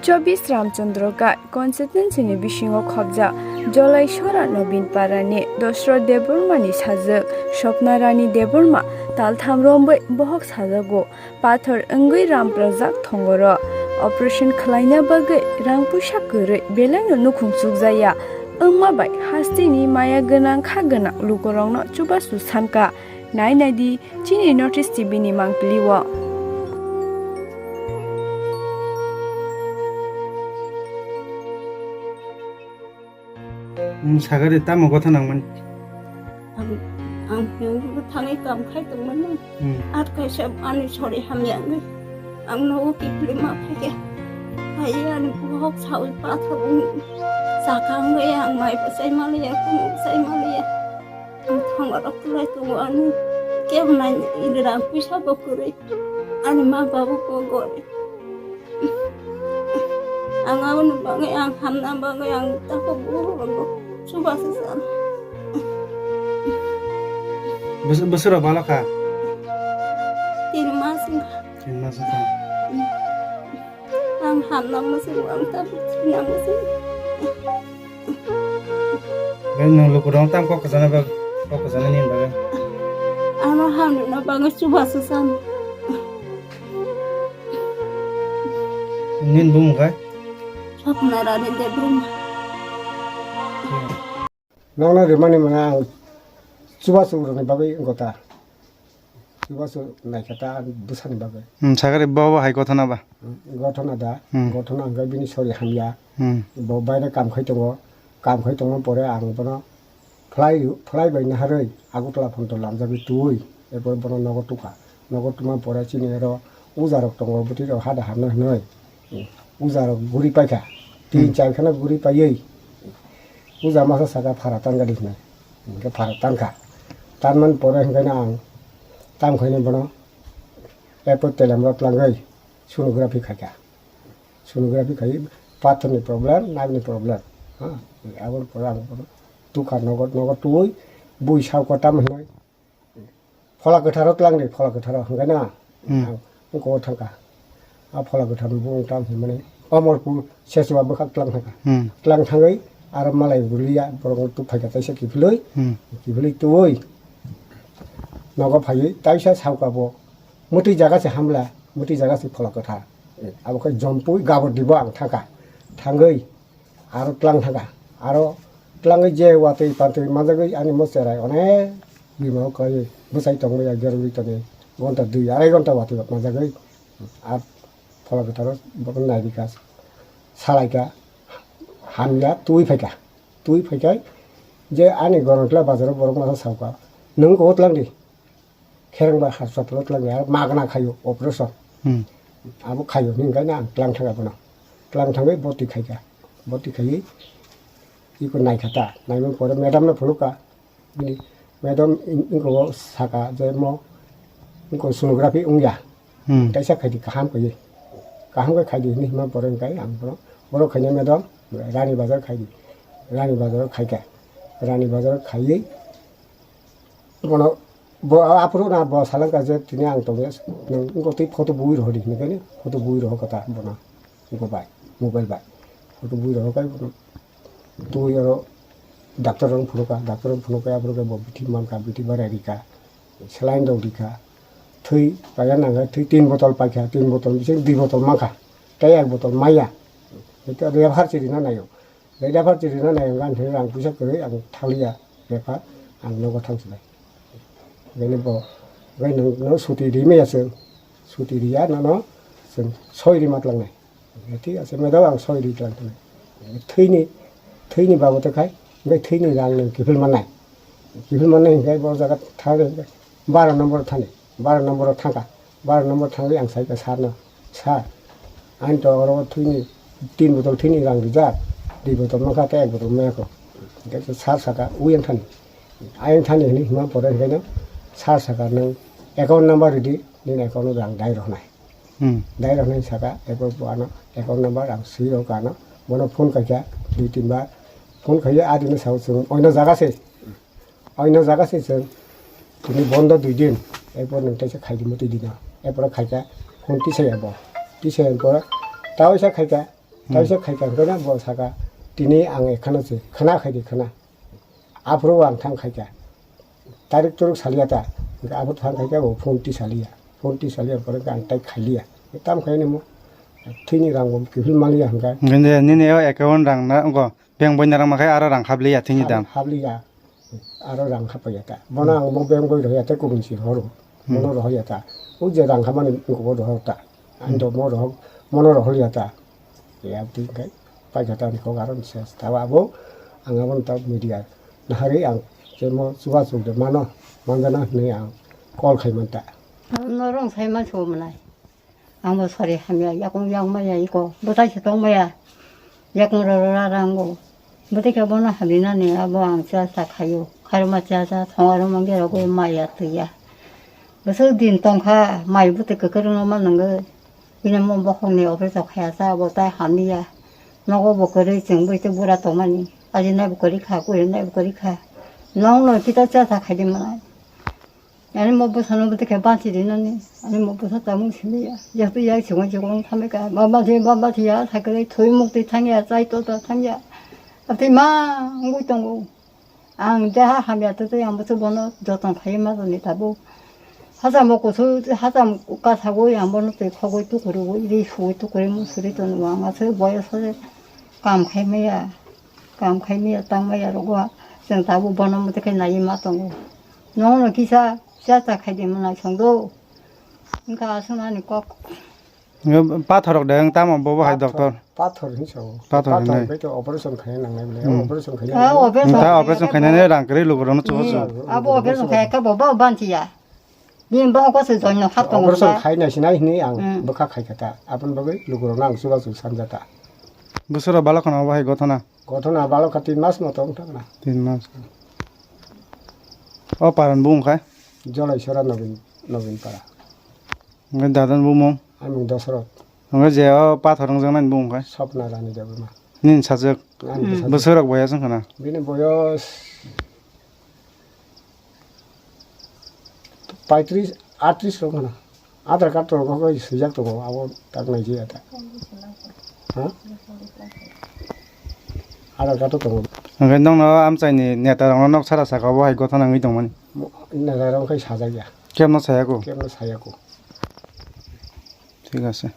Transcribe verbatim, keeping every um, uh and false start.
Chobis Ramchandra Ghat constituency ni bisingo khobjak Jolai Sora Nobin Para ni Dosro Debbarma ni sajwk Swapna Rani Debbarma taltham romwi bohok sajago. Pathor wngwi ram prajak thongoro. Operation khwlaina bagwi rang puisa kwrwi belaino nukhung chukjaya. Wngma bai hasteni maya gwnang kha gwnang lukurokno chubachu sanka. Nai nai di chini North East T V ni mangpili o. Hmm, sagari tamo gotha nangmani? Ang, ang hinwi thangwi kam khai tongmani. Hmm. At kaisa ani sori hamya wngwi ang nogo kiphilwi ma phaikha. Hai ani bohok sawi pathor wng chakha wngwi ang mai bwsai maliya, kunu bwsai maliya. Ang thongo rok tulai tongo ani kebo nai rang puisa bo kwrwi. Ani ma babu bo gorib. Ang aboni bagwi, ang hamna bagwi, ang tako burukrokno chubachu sana. Bwswk, bwswk rok balo kha? Tin mas wngkha. Tin mas wngkha. Ang hamna muchungo, ang tako thwina muchungo. Bai nwng lukurok tamo kok kwchana bagwi, kok kwchana nini bagwi? Ano hamna bagwi chubachu sana. Nini bumung khe? Swapna Rani Debbarma. Nokno rimani mwnga ang chubachu rokni bagwi wngkha ta. Chubachu naikha ta ang bwsani bagwi. Hmm, sagari bo bo hai gothona ba? Hmm, gothona da. Hmm. Gothona hwnkhe bini sori hamya. Hmm. Bo baire kam khai tongo. Kam khai tongma pore ang bono phlai, phlai bai naharwi Agartala phone to lamjagwi twi, erpor bono nogo tukha. Nogo tuma pore chini oro uja rok tongo, bwtwi rok hada hamna hinwi. Uja rok guri paikha. Tin Hmm. char kheno guri paiwi uja masa saka phara tangadi hinwi. Hwnkhe phara tankha. Tanmani pore hwnkhe no ang tam khaini bono erpor telam rok tlangwi sonography khaikha. Sonography khai pathorni problem, nagni problem. Ha, aboni pore ang bono tukha nogo, nogo twi bui sao kotam hinwi. Phola kwtharo tlangdi, phola kwtharo hwnkhe na Hmm. ang ungko thangkha. A phola kwtharno bung tam hinmani Omorpur Sechua bwkhak tlang thangkha. Hmm. Tlang thangwi aro malai bulia borokno tuk phaikha taisa kiphilwi. Hmm. Kiphilwi twi nogo phaiwi taisa saoka bo mwtwi jaga se hamla, mwtwi jaga se phola kwthar. Abo khe jompui gabor dibo ang thangkha. Thangwi aro tlang thangkha. Aro tlangwi je watwi pantwi manjagwi ani mo cherai onek bimao kwlaiwi bwchai tongmaya gerogwi tongwi gonta dui arai gonta watwi manjagwi a phola kwtharo bono nairikha, salaikha, hamya twi phaikha. Twi phaikha je ani Gorongtla bazaro borok masa saokha, "Nwng kok tlangdi." Kherengba hospital o tlang ya, magna khayo operation. Hmm. Abo khayo, hwnwi khaina ang tlang thangkha bono. Tlang thangwi boti khaikha. Boti khaiwi iko naikha ta. Naimani pore madam no phunukha. Bini madam in-, inko saka je mo inko sonography wngya. Hmm. Kaisa khaidi kaham khayi. Kaham khe khaidi hwnwi hima pore hwnkhe ang bono, bono khaina madam Rani Bazar khaidi. Rani Bazar khaikha. Rani Bazar khaiwi bono bo aphuru na bo salangkha je tini ang tongya, nwng wngkha twi photo bui rohordi hinwi khe photo bui rohorkha ta bono wngkha bai mobile bai photo bui rohorkha bono twi oro doctor rok phunukha, doctor rok phunukha aphuru khe bo bithi mankha, bithi barai rikha, saline rok rikha, thwi paina nangkha, thwi tin botol paikha, tin botol bising dui botol mankha tei ek botol maya, hwnkhe refer chirina naio. Refer chirina nai ang gan thai rang puisa kwrwi ang thaliya refer ang nogo thang silai. Bini bo bai nang no suti ri maya chwng suti riya nono chwng soi ri matlang nai. Thik ase madam ang soi ri tlang tong nai. Thwini thwini babote khai bai thwini rang nang kiphil manai. Kiphil manai hwnkhe bo jaga thang baro nombor thani. Baro nombor o thangkha. Baro nombor thangwi ang saikha sir no, "Sir, ani to oro thwini tin botol thwini rang rijak, dui botol mankha tei ek botol mayakho." Hwnkhe sir saka, "Ui ang thani." Ayang thani hwnwi hima pore hwnkhe no sir saka, "Nwng account number ridi, nini account o rang dai rohnai." Hmm. Dai rohnai saka, erpor bo ano account number ang swi rw kha ano. Bono phone khaikha dui tin bar. Phone khaiwi adino sao chwng oino jaga se. Oino jaga se chwng tini bondo dui din, erpor nwng teisa khaidi mwtwi dino. Erpor khaikha phone tisaya bo. Tisaya pore ta oisa khaikha, Taisa khaikha hwnkhe bo saka, "Tini ang ekhano se, khwna khaidi khwna." Aphuru ang thang khaikha. Tarik turuk saliya ta. Aphuru thang khaikha bo phone ti saliya. Phone ti saliya pore ang tai khailiya. Tam khaini mo. Thini rang bo kiphil maliya hwnkha. Nini, nini o account rang na, go, bank boina rang makhai aro rang habliya thini dam. Habliya. Aro rang hapaiya ta. Bono ang mo bank boi rohya ta kubun si horo. Mono rohya ta. O je rang hamani ko rohor ta. Ang do mo rohor, mono rohor ya ta. Ya, twi kai paikha ta ni kok aro ni ses. Tawa abo ang abo ta media nahari ang je mo chuba chuk de mano manjana hwnwi ang call khai man ta. Norong sai ma so mwnai. Ang bo sori hamya, yakung yang maya iko, bwtai se tong maya. Yakung roro ra rango. Bwtai khe bono hamya nani abo ang cha cha khayo. Kharma cha cha thong aro mangge rogo maya twiya. Bwswk din tongkha, mai bwtwi kwkrwngno ma nwngo. Bini mo bokhokni operation khaya sa, abo tai hamliya. Nogo bo kwrwi chwng bwtwi bura tongmani. Ajinai bo kwrwi kha, kurinai bo kwrwi kha. Nokno kita cha cha khaidi mwnai. Ani mo bwsano bwtwi khe banchi rinani. Ani mo bwsa tamung simiya. Yaktu yak chikon chikon thamika. Baba thi, baba thi ya, sakre thui mukti thangya, chai to to thangya. Abtwi ma ngui tongo. Ang deha hamya twi twi ang bwswk bono joton khai ma toni tabuk. Hachamo kusu, hacham kasagwi ang bono twi khogwi tukurugwi, ri sugwi tukurwi musuri tono ang aswk boyos se kam khai maya, kam khai maya, tang maya rogo chwng tabuk bono mwtwi khe naiwi ma tongo. Nono kisa cha cha khai di mwnai songdo. Wngkha aswk nani kok. Pathorok de wng tamo bobo hai doctor. Pathor hinwi sao. Pathor hinwi. Bai to operation khaina nangnai bole. Hmm. Operation khaina. Ah, operation. Ta operation khainani rang kwrwi lugurokno chubachu. Hmm. Abo operation khai kha bo, bo banchiya. Bini bo ko se join no hap tongo. Operation khaina sinai hinwi ang bwkha khai kha ta. Aboni bagwi lugurokno ang chubachu sanja ta. Bwswra balo khana bo hai gothona. Gothona balo kha tin mas moto wng thangna. Tin mas. O paran bo wngkha? Jolai sora Nobin, Nobin para. Wngkha dadan bumung? Ani mung Dosrot. Wngkha je o pathor wngjaknai bumung khe? Sopna Rani Debbarma. Nini sajwk? Ani bwsajwk. Bwswk rok boyas wngkha na? Bini boyos paitris, atris rok wngkha na. Aadhaar card rok wngkha swijak tongo, abo tak nai jaya ta. Ha? Aadhaar card tongo. Wngkha nokno amchaini neta rokno nok sara saka obo hai gothana wngwi tongmani. Neta rok wngkha sajak ya. Kebno sayako? Kebno sayako. Thik ase.